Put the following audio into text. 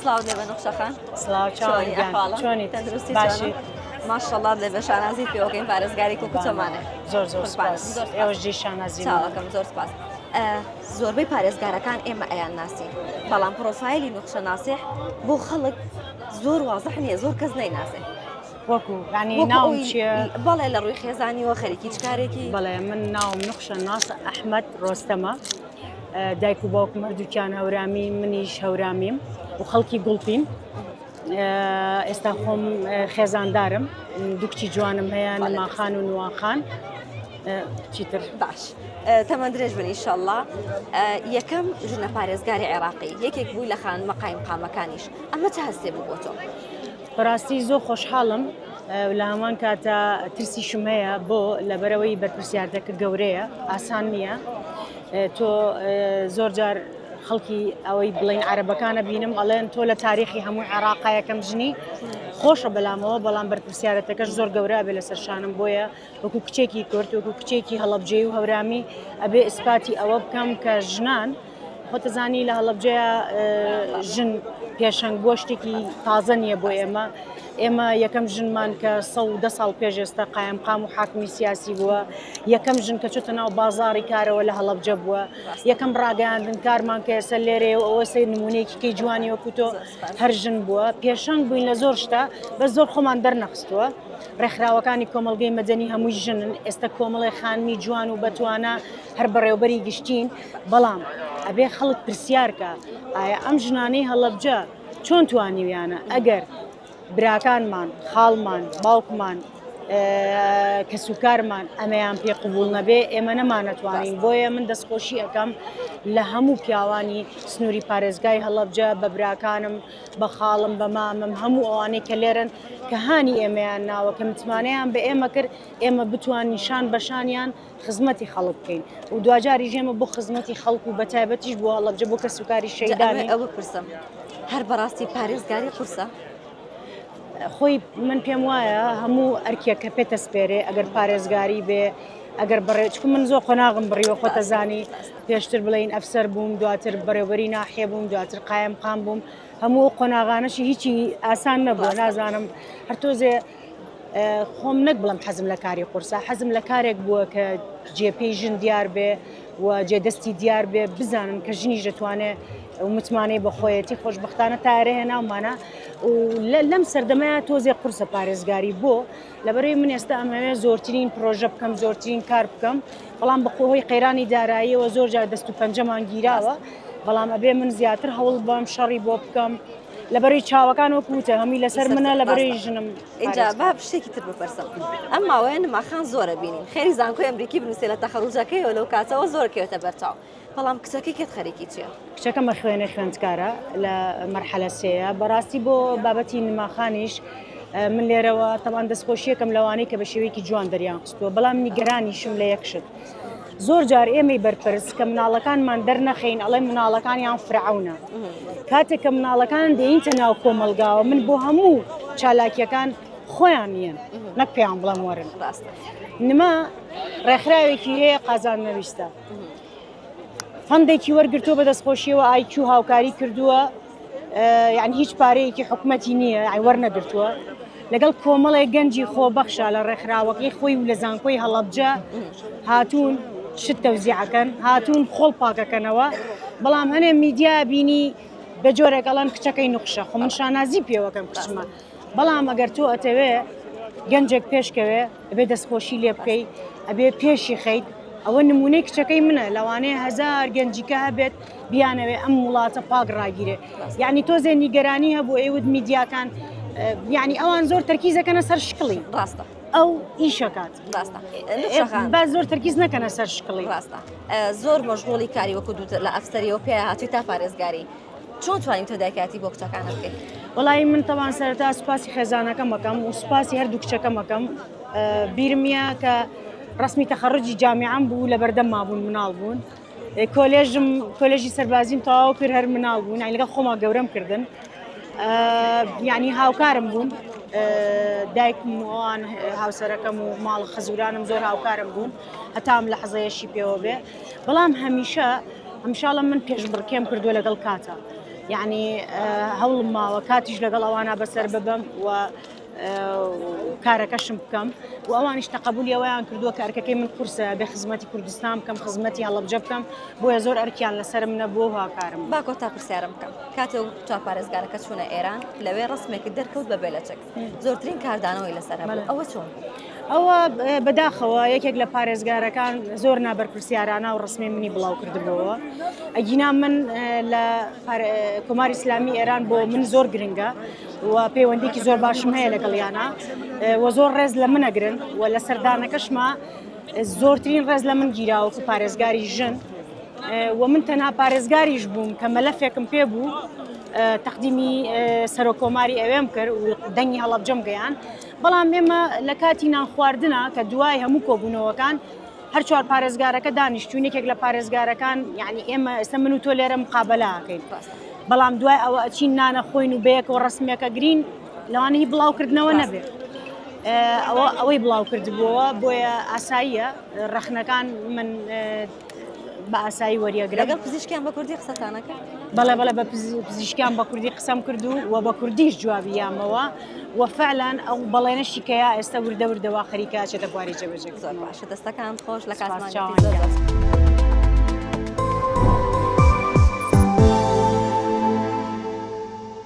سڵاو لێ بە نوخشەخان سڵاو چۆنی ئەحواڵە چۆنی تەندروستی باشی ماشەڵڵات لێ بە شانازی پێوەکەین پارێزگاری کوک چۆمانێ زۆر زۆر سپاس ئێوەش جێی شانازی چاوەکەم زۆر سپاس زۆربەی پارێزگارەکان ئێمە ئەیان ناسین بەڵام پرۆفایلی نوخشە ناسیح بۆ خەڵک زۆر وازح نییە زۆر کەس نەیناسێ وەکو ینی ناوم چییە؟ بەڵێ لە ڕووی خێزانیەوە خەریکی چ کارێکی؟ بەڵێ من ناوم نوخشە ناسە ئەحمەد ڕۆستەمە دایک و باوکم هەردووکیان هەورامی منیش هەورامیم و خەڵکی گوڵپین ئێستا خۆم خێزاندارم دوو کچی جوانم هەیە نماخان و نواخان چیتر باش تەمەن درێژ بن ئیشەڵڵا یەکەم ژنە پارێزگاری عێراقی یەکێک بووی لە خانمە قایمقامەکانیش ئەمە چ هەستێ بوو بۆ تۆ؟ بەڕاستی زۆر خۆشحاڵم لە هەمان کاتە ترسیشم هەیە بۆ لەبەرەوەی بەرپرسیارتەکە گەورەیە ئاسان نییە تۆ زۆر جار خەڵکی ئەوەی بڵین عربەکانە بینم ئەڵێن تۆ لە تاریخی هەموو عێراقا یەکەم ژنی خۆشە بەلامەوە بەڵام بەرپرسیارەتەکەش زۆر گەورە بێ لەسەر شانم بۆیە وەکو کچێکی کورد وەکو کچێکی هەڵەبجەی و هەورامی ئەبێ ئیسپاتی ئەوە بکەم کە ژنان خۆتەزانی لە هەڵەبجەیە ژن پێشەنگ بووە شتێکی تازە نییە بۆ ئێمە ئێمە یەکەم ژنمان کە 110 ساڵ پێش ئێستا قایمقام و حاکمی سیاسی بووە یەکەم ژن کە چۆتە ناو بازاری کارەوە لە هەڵەبجە بووە یەکەم ڕاگەیاندن کارمان کە ئێستا لێرەیە و ئەوە سەیر نمونەیەکی کەی جوانی وەکو تۆ هەر ژن بووە پێشەنگ بووین لە زۆر شتە بەس زۆر خۆمان دەرنەخستووە ڕێکخراوەکانی کۆمەڵگەی مەدەنی هەمووی ژنن ئێستا کۆمەڵی خانمی جوان و بەتوانە هەر بەڕێوبەری گشتین بەڵام ئەبێ خەڵک پرسیارکە ئایا ئەم ژنانەی هەڵەبجە چۆن توانیویانە ئەگەر براکانمان خاڵمان باوکمان کەسوکارمان ئەمەیان پێ قبول نەبێ ئێمە نەمانەتوانین بۆیە من دەستخۆشی ئەەکەم لە هەموو پیاوانی سنووری پارێزگای هەڵەبجە بە براکانم بە خاڵم بە مامم هەموو ئەوانەی کە لێرن کە هانی ئێمەیان ناوە کە متمانەیان بە ئێمە کرد ئێمە بتوانین شان بەشانیان خزمەتی خەڵک بکەین و دواجاریش ئێمە بۆ خزمەتی خەڵک و بەتایبەتیش بۆ هەڵەبجە بۆ کەسوکاری شەیدانی ئەوە بپرسم هەر بەڕاستی پارێزگاری قورسە؟ خۆی من پێم وایە هەموو ئەرکێک کە پێتە سپێرێ ئەگەر پارێزگاری بێ ئەگەر بڕێ چکو من زۆر قۆناغم بڕیوە خۆتەزانی پێشتر بڵین ئەفسەر بووم دواتر بەڕێوبەری ناحیە بووم دواتر قایم قام بووم هەموو قۆناغانەشی هیچی ئاسان نەبووە نازانم هەر تۆزێ خۆم نەک بڵێم حەزم لە کاری قورسە حەزم لە کارێک بووە کە جێپێی ژن دیار بێ و جێدەستی دیار بێ بزانن کە ژنیش دەتوانێت و متمانەی بە خۆیەتی خۆشببختانە تارە هێناومانە و لەم سەردەمەیە تۆزێ قورسە پارێزگاری بۆ لەبەرەی من ئێستا ئەمەوێ زۆرترین پرۆژە بکەم زۆرترین کار بکەم بەڵام بەخۆی قەیرانی داراییەوە زۆر جار دەست و پەنجەمان گیراوە بەڵام ئەبێ من زیاتر هەوڵ بەم شەڕی بۆ بکەم لەبەرەی چاوەکان وەکو وتە هەمووی لەسەر منە لەبەرەی ژنم. ئینجا با شتێکی تر بپرسم ئەم ماوەیە نماخان زۆرە بینین خێری زانکۆی ئەمریکی بنووسێ لە تەخەروجەکەیەوە لەو کاتەوە زۆر کەوێتە بەرچاو بەڵام کچەکەی کێت خەریکی چییە؟ کچەکەم ئەخوێنێ خوێندکارە لە مەرحەلە سێیە بەڕاستی بۆ بابەتی نماخانیش من لێرەوە تەوان دەستخۆشیەکەم لەوانەی کە بە شێوەیەکی جوان دەریان خستووە بەڵام نیگەرانیشم لە یەک شت زۆر جار ئێمەی بەرپرس کە مناڵەکانمان دەرنەخەین ئەڵێن مناڵەکانیان فرعونە کاتێک کە مناڵەکان دێینتە ناو کۆمەڵگاوە من بۆ هەموو چالاکیەکان خۆیان نییەن نەک پێیان بڵێم وەرن نما ڕێکخراوێکی هەیە قازان نەویستە فەندێکی وەرگتووە بە دەستخۆشیەوە ئایکیو هاوکاری کردووە یعنی هیچ پارەیەکی حکومەتی نییە یعنی وەرنەگرتووە لەگەڵ کۆمەڵێک گەنجی خۆبەخشە لە ڕێکخراوەکەی خۆی و لە زانکۆی هەڵەبجە هاتوون شت تەوزیعەکەن هاتوون خۆڵ پاکەکەنەوە بەڵام هەنێ میدیا بینی بە جۆرێک ئەڵەن کچەکەی نوخشە خۆ من شانازی پێوەکەم کچمە بەڵام ئەگەر تۆ ئەتەوێ گەنجێک پێشکەوێ ئەبێ دەستخۆشی لێ بکەی ئەبێ پێشی خەیت ئەوە نمونەی کچەکەی منە لەوانەیە هەزار گەنجیکە هەبێت بیانەوێ ئەم وڵاتە پاک ڕاگیرێ یعنی تۆزێ نیگەرانی هەبوو ئەیوت میدیاکان یعنی ئەوان زۆر تەرکیزەکەنە سەر شکڵی ڕاستە ئەو ئیشەکات ڕاستە با زۆر تەرکیز نەکەنە سەر شکڵی ڕاستە زۆر مەشغوڵی کاری وەکو دوو لە ئەفسەریەوە پێ هاتووی تا پارێزگاری چۆن توانی تۆ دایکایەتی بۆ کچەکانت بکەیت؟ وەڵایی من تەوان سەرەتا سوپاسی خێزانەکەم ئەکەم و سوپاسی هەردوو کچەکەم ئەکەم بیرم یە کە ڕسمی تەخەڕجی جامیعەم بوو لە بەردەم مابوون مناڵ بوون کۆلێژم کۆلێژی سەربازیم تەواو کرد هەر مناڵ بوون یانی لەگەڵ خۆما گەورەم کردن یعنی هاوکارم بوون دایکم و ئەوان هاوسەرەکەم و ماڵ خەزورانم زۆر هاوکارم بوون هەتام لە حەزەیەشی پێوە بێ بەڵام هەمیشە ئەمشاڵە من پێشبڕکێم کردووە لەگەڵ کاتە. یعنی هەوڵم ماوە کاتیش لەگەڵ ئەوانە بەسەر ببەم و کارەکەشم بکەم و ئەوانیش تەقەبولی ئەوەیان کردووە کە ئەرکەکەی من قورسە بێ خزمەتی کوردستان بکەم خزمەتی هەڵەبجە بکەم بۆیە زۆر ئەرکیان لەسەرم نەبووە و هاکارم با کۆتا پرسیارم بکەم کاتێ و چا پارێزگارەکە چوونە ئێران لەوێ ڕسمێکی دەرکەوت بە بێلەچک زۆرترین کاردانەوەی لەسەر هەبوو ئەوە چۆن بوو؟ ئەوە بەداخەوە یەکێک لە پارێزگارەکان زۆر نابەرپرسیارانە و ڕسمی منی بڵاو کردبووەوە ئەگینا من لە کۆماری ئیسلامی ئێران بۆ من زۆر گرنگە و پەیوەندیکی زۆر باشم هەیە لەگەڵیانە و زۆر ڕێز لە من ئەگرن و لە سەردانەکەشما زۆرترین ڕێز لە من گیرا وەکو پارێزگاری ژن و من تەنها پارێزگاریش بووم کە مەلەفێکم پێ بوو تەقدیمی سەرۆک کۆماری ئەوێم کرد و دەنگی هەڵەبجەم گەیان بەڵام ئێمە لە کاتی نان خواردنە کە دوای هەموو کۆبوونەوەکان هەر چوار پارێزگارەکە دانیشتوین یەکێک لە پارێزگارەکان یعنی ئێمە ئێستا من و تۆ لێرە مقابەلە ئەکەین بەڵام دوای ئەوە ئەچین نانە خۆین و بەیەکەوە ڕسمێکە گرین لەوانە هی بڵاوکردنەوە نەبێت ئەوە ئەوەی بڵاو کردبووەوە بۆیە ئاساییە ڕەخنەکان من بە ئاسایی وەریەگرم. لەگەڵ پزیشکیان بە کوردی قسەتانە کرد؟ بەڵێ بەڵێ بە پزیشکیان بە کوردی قسەم کرد و و بە کوردیش جوابی یامەوە و فعلا ئەو بەڵێنەشی کە یا ئێستا وردە وردە وا خەریکە ئەچێتە بواری جێبەجێکردنەوە. زۆر باشە دەستەکانت خۆش لە سپاس کاتمان چاوان گرتی زۆر گیان. زۆر.